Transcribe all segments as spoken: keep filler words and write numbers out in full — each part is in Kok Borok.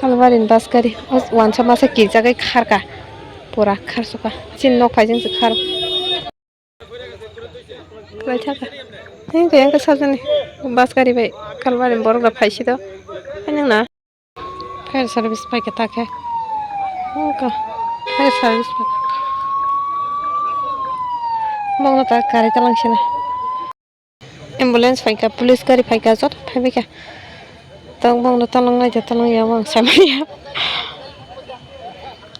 Kalbari ni bus gari o uansa masa kijagwi kharka, pura kharsuka. Chini nok phaijeng se khar. Lai thaka. Hing khe ang khe sajani bus gari bai Kalbari ni borok rok phaisi do. Haino na. Fire service pai khe ta khe. Wngkha. Fire service pai. Bongno ta kari talang sina. Ambulance phaikha, police gari phaikha, joto phaibaikha. Tong bongno tolong naide tolong ya wng saimanya.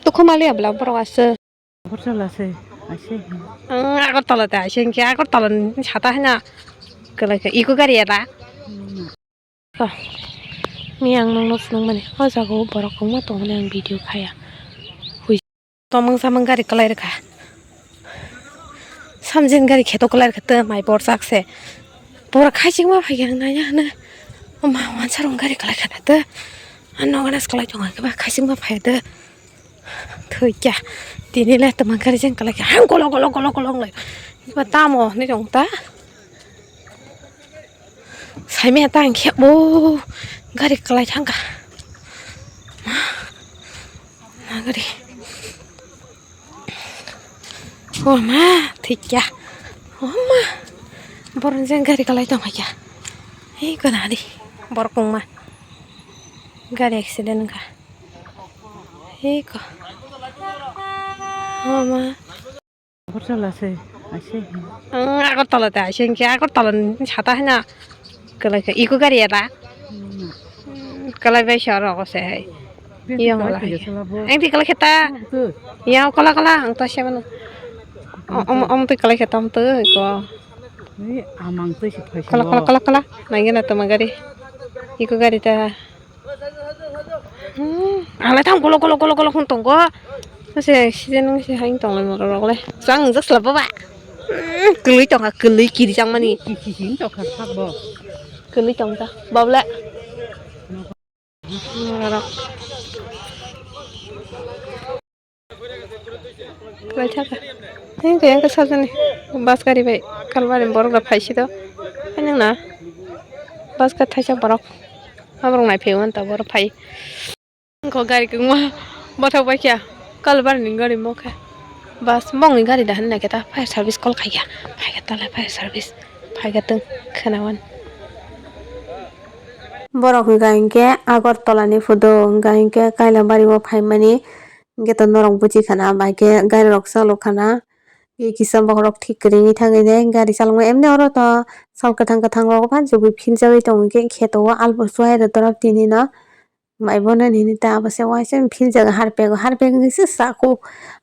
Tukhumali abla borok aswk. Agartala se, aise. Ang Agartala te aise hinkhe Agartala ni sata haino kwlai kha iko gari era. Ko, miyang nokno phunukmani o jaga o borok kwbangma tongmani ang video khaya. Hui tomung samung gari kwlai rwkha. Samjin gari kheto kwlai rwkha tei mai borjak se. Borok khaichikma phaikhe ang naiya hwnwi. O ma wansa rok gari kwlai kha na tei. Ang nogo nas kwlai tongo khe ba khaichikma phai tei. Thwi kya. Tini le tongma gari jeng kwlai kha. Ang golo golo golo golo wng lai. Ba tamo hinwi tong ta. Saimanya ta hinkhe o gari kwlai thangkha. Ma gari. O ma thikya. O ma. Borok jeng gari kwlai tongkha kya. Ei gana di. Borok wngma. Gari accident wngkha. Ei ko. O ma. Agartala se, aise. Ang Agartala te aise hinkhe Agartala ni sata haino kwlai kha iko gari era. Kwlai bai se oro se hai. Yang wala hai. Ang ti kwlai khe ta. Ya kwla kwla ang to se mano. Om om ti kwlai khe tam to ko. Amang to se. Kwla kwla kwla kwla. Nangina toma gari. Iko gari ta. Hmm, ang lai thang golo golo golo golo hwn tongo. Mase accident wng se hai tong lai morok rok le. Chwng jak sla baba. Hmm, kwlwi tongkha kwlwi kiri jak mani. Kisi kisi wng tongkha sak bo. Kwlwi tongkha. Bab le. Morok. Lai thaka. Hing khe ang khe sajani bus gari bai Kalbari borok rok phai si do. Haino na bus gari thaisa borok. Aborok nai phai manta borok phai. Ang kho gari kwbangma bothok bai kha Kalbari ni gari mo khe. Bus bongni gari da hinwi nai khe ta fire service call khai kha. Phai khe ta lai fire service. Phai khe tong khwnawan. Borok hwnkha hinkhe Agartala ni photo, hwnkha hinkhe Kailabari o phaimani. Hwnkhe to norok buji khana, bai khe gari rok chalok khana. Kisa bokhorok thik kwrwngwi thangwi de gari chalokma, emni oro to sal kwthang kwthang rok phan chubui philjagwi tongo, hwnkhe kheto o albo chuai rw torop tini no. Mai bono nini ta abo se uaisa philjak harpek, harpek wngwi se sako,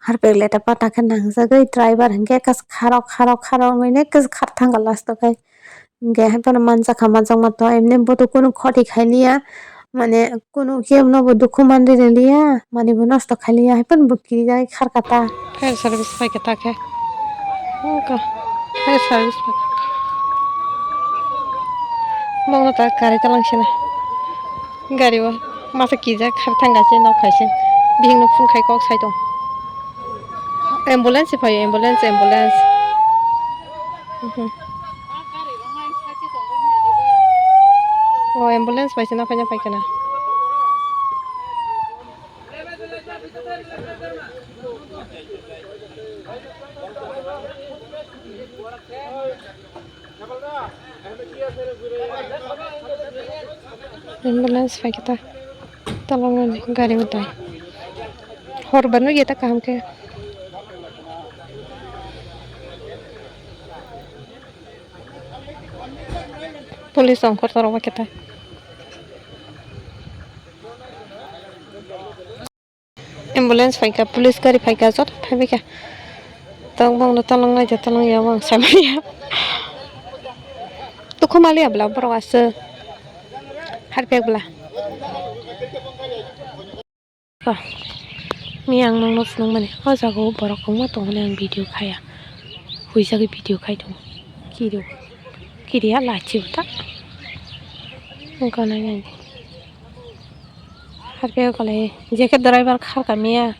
harpek leta pata khe nangjagwi driver hwnkhe kharok kharok kharok wngwi kharthang kha last o khai. Hwnkhe haiphano manjakha, manjakma to emni bo to kunu khoti khailiya, mane kunu khe bono bo dukhu manri rwliya, mane bo nosto khailiya, haiphano bo kirijagwi kharkha ta. Fire service phaikha ta khe. Wngkha. Fire service phaikha. Bongno ta kari talang sina. Gari o masa kijak kharthang kha se nok hai se. Bihik no phone khai kok sai tong. Ambulance se phaio, ambulance, ambulance. Mhm. O ambulance bai se naphai naphai khena. Ambulance phaikha ta, tolongni gari mwtai. Hor ba nukya ta kaham khe. Police ongkhor torok bai khe ta. Ambulance phaikha, police gari phaikha, joto phaibaikha. Tong bongno tolong naide tolong ya, wng saimanya. Tukhumali abla borok aswk. Harpek bla. Ko. Miyang nokno phunukmani. O jaga o borok kwbangma tongmani ang video khaya. Huijagwi video khai tongo. Kiri. Kiri ya lachi bo ta. Wngkha nai nai. Harpek o kwlai, je khe driver khar kamiya,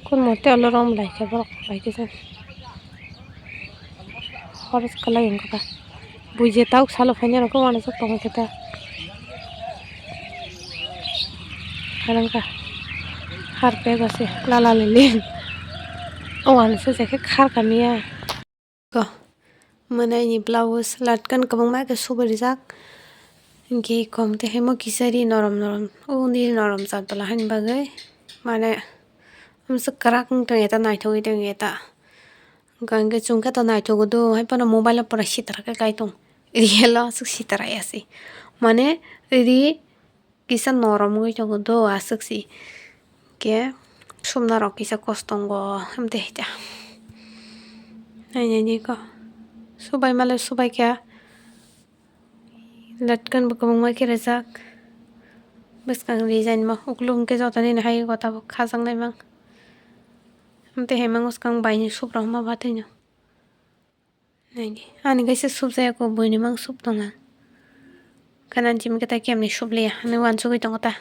kun mote olo rom lai khe borok lai khe se. Hor kwlai wngkha kha. Bui je tok salo phainai rok khe uanasuk tongo khe ta. Halangka. Harpe base lala lili. O ano se khe khar kamiya. Ko. Mwnai ni blouse latkan kwbangma khe subai rijak. Hinkhe kom tei haimo kisa ri norom norom. O ni norom char tola hani bagwi. Mane, amsa kwrak wng tong eta, naithogwi tong eta. Hwnkhe chwng khe to naithogo do, hai phano mobile o pura sitra khe kai tong. Real o aswk sitra ya se. Mane, ri kisa norom wngwi tongo do aswk se. Khe sumna rok kisa kosto tongo, amtwi hai ta. Nai nai nai ko. Subai male subai kha. Latkan bo kwbangma khe rijak. Bwskang design bo ukluk hwnkhe joto nini hai gota bo khajak nai mang. Amtwi hai mang bwskang bai ni sup rok ma batwi no. Naidi. Ani kaisa sup jaya ko buini mang sup tonga. Khana jim khe ta kemni sup liya. Ani uansugwi tongo ta.